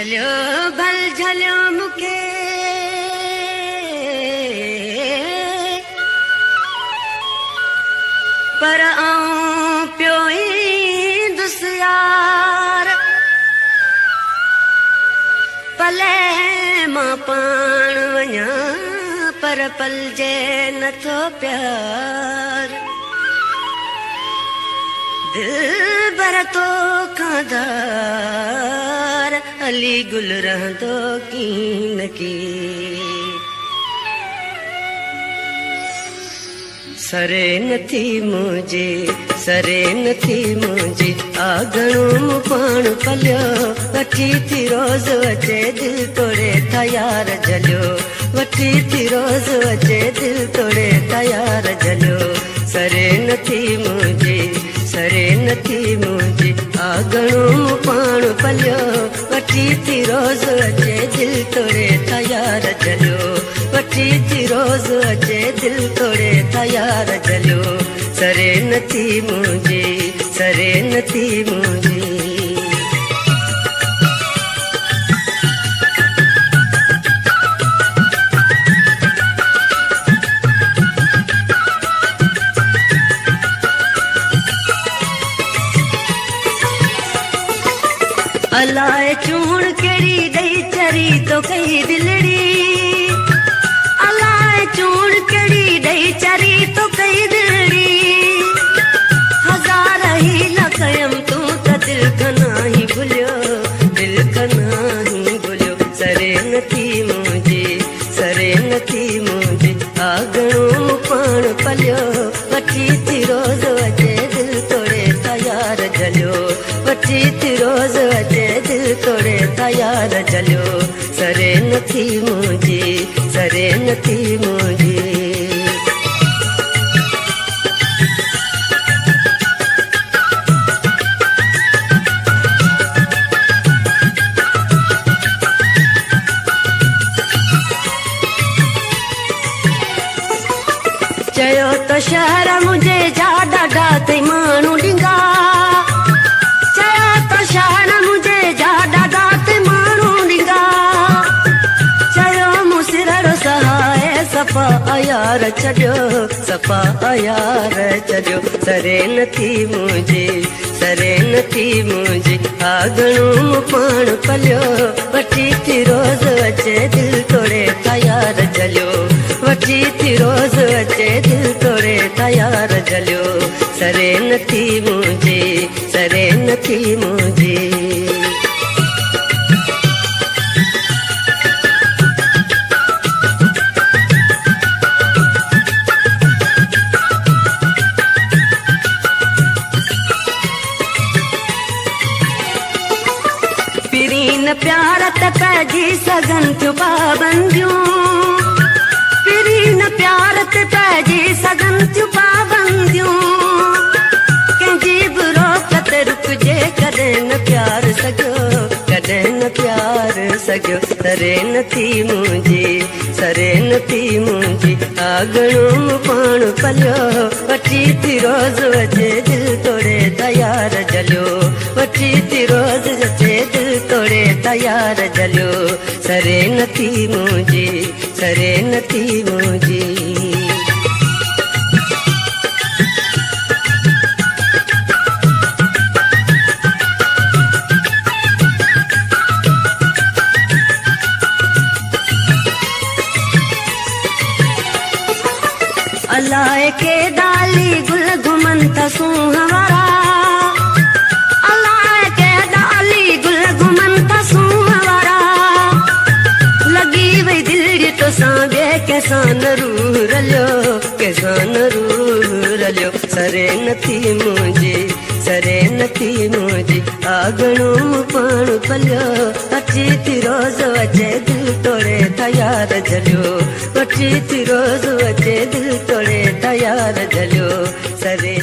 جهليو ڀل جهليو مون کي. پر آئون پيو ايندس يار. پلئه مان پاڻ وڃان پر پلجي نٿو پيار. دلبر توکان ڌار علي گل رهندو ڪينڪي. سري نٿي منهنجي، سري نٿي منهنجي، آ گهڻو مون پاڻ پليو. وٺي ٿي روز اچي دل توڙي ٿا يار جهليو. وٺي ٿي روز اچي دل توڙي ٿا يار جهليو. سري نٿي منهنجي، سري نٿي منهنجي، آ گهڻو مون پاڻ پليو. وٺي ٿي روز اچي دل توڙي ٿا يار جهليو. وٺي ٿي روز اچي دل توڙي ٿا يار جهليو. سري نٿي منهنجي، سري نٿي منهنجي. الاء چوڻ ڪهڙي ڏئي چري تو ڪئي دلڙي. الاء چوڻ ڪهڙي ڏئي چري تو ڪئي دلڙي. هزار حيلا ڪيم تون ته دل کان ناهين ڀليو. دل کان ناهين ڀليو. سري نٿي منهنجي، سري نٿي منهنجي، آ گهڻو مون پاڻ پليو. وٺي ٿي روز اچي دل توڙي ٿا يار جهليو. وٺي ٿي روز اچي دل توڙي ٿا يار جهليو. سري نٿي منهنجي، سري نٿي منهنجي. چيو ته شهر منهنجي جا ڏاڍا اٿئي ماڻهو ڏنگا. چيو ته شهر منهنجي جا ڏاڍا اٿئي ماڻهو ڏنگا. چيو مون سرڙو سهائي صفا عيار ڇڏيو. صفا عيار ڇڏيو. سري نٿي منهنجي، سري نٿي منهنجي، آ گهڻو مون پاڻ پليو. وٺي ٿي روز اچي دل توڙي ٿا يار جهليو. وٺي ٿي روز اچي دل توڙي ٿا يار جهليو. سري نٿي منهنجي، سري نٿي منهنجي. پرين پيار ته پئجي سگهن ٿيون پابنديون. پرين پيار تي پئجي سگهن ٿيون پابنديون. ڪنهن جي به روڪ تي رڪجي ڪڏهن نه پيار سگهيو. ڪڏهن نه پيار سگهيو. سري نٿي منهنجي، سري نٿي منهنجي، آ گهڻو مون پاڻ پليو. وٺي ٿي روز اچي دل توڙي ٿا يار جهليو. وٺي ٿي روز اچي دل توڙي ٿا يار جهليو. سري نٿي منهنجي، سري نٿي منهنجي. الاء ڪيڏا علي گل گهمن ٿا سونهن وارا. الاء ڪيڏا علي گل گهمن ٿا سونهن وارا. لڳي وئي دلڙي توسان ٻئي ڪنهن سان نه روح رليو. ڪنهن سان نه روح رليو. سري نٿي منهنجي، سري نٿي منهنجي، آ گهڻو مون پاڻ پليو. اچي ٿي روز اچي دل توڙي ٿا يار جهليو. وٺي ٿي روز اچي دل توڙي ٿا يار جهليو. سري.